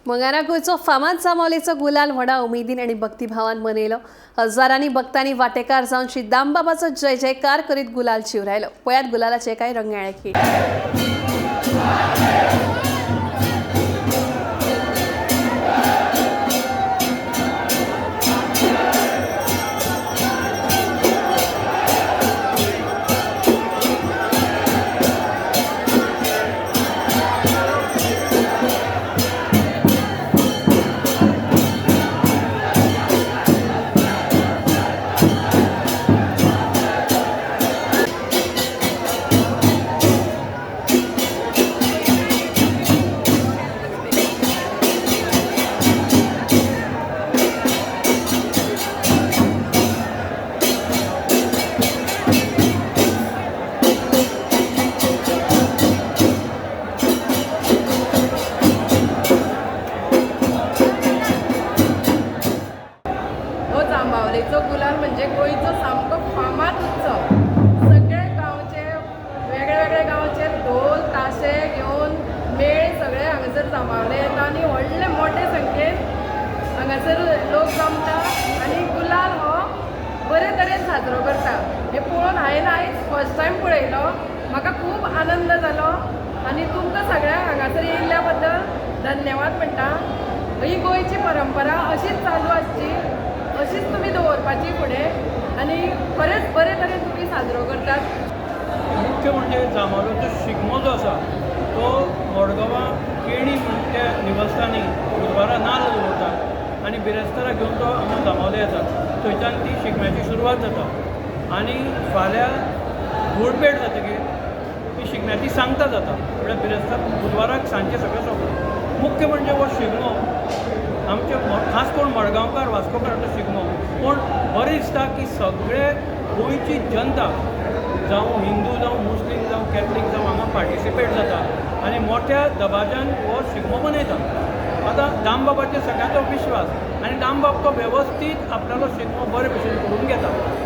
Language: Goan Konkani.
मंगारा गोंयचो फामाद जांबावलेचो गुलाल व्हडा उमेदीन आनी भक्तिभावान मनयलो. हजारांनी भक्तांनी वांटेकार जावन श्री दामबाबाचो जय जयकार करीत गुलाल शिवरायलो. पळयात गुलालाचे कांय रंगाळे खीण. हो जांबावलेचो गुलाल म्हणजे गोंयचो सामको फामाद उत्सव. सगळे गांवचे, वेगळे वेगळे गांवचे ढोल ताशे घेवन मेळ सगळे हांगासर जांबावले येता आनी व्हडले मोठे संख्येन हांगासर लोक जमता आनी गुलाल हो बरे तरेन साजरो करता. हें पळोवन हांवें आयज फर्स्ट टायम पळयलो, म्हाका खूब आनंद जालो आनी तुमकां सगळ्यांक हांगासर येयल्ल्या बद्दल धन्यवाद म्हणटा. ही गोंयची परंपरा अशीच चालू आसची, अशीच तुमी दवरपाची फुडें आनी खरेंच बरे तरेन तुमी साजरो करतात. मुख्य म्हणजे जांबावलेचो शिगमो जो आसा तो मडगांवां केणी म्हण त्या निवासस्थानी बुधवारा नाल्ल दवरतात आनी बिरेस्तारा घेवन तो हांगा जांबावले येता. थंयच्यान ती शिगम्याची सुरवात जाता आनी फाल्यां घोडपेट जातकीर ती शिगम्याची सांगता जाता, म्हळ्यार बिरेस्तार बुधवाराक सांजचें सगळें सोंपता. मुख्य म्हणजे हो शिगमो आमचे खास करून मडगांवकार वास्कोकारांचो शिगमो, पूण बरें दिसता की सगळे गोंयची जनता जावं हिंदू जावं मुस्लीम जावं कॅथलीक जावं हांगा पार्टिसिपेट जाता आनी मोठ्या दबाज्यान हो शिगमो मनयता. आतां दामबाबाचेर सगळ्यांचो विश्वास आनी दामबाब तो वेवस्थीत आपणालो शिगमो बरे भशेन करून घेता.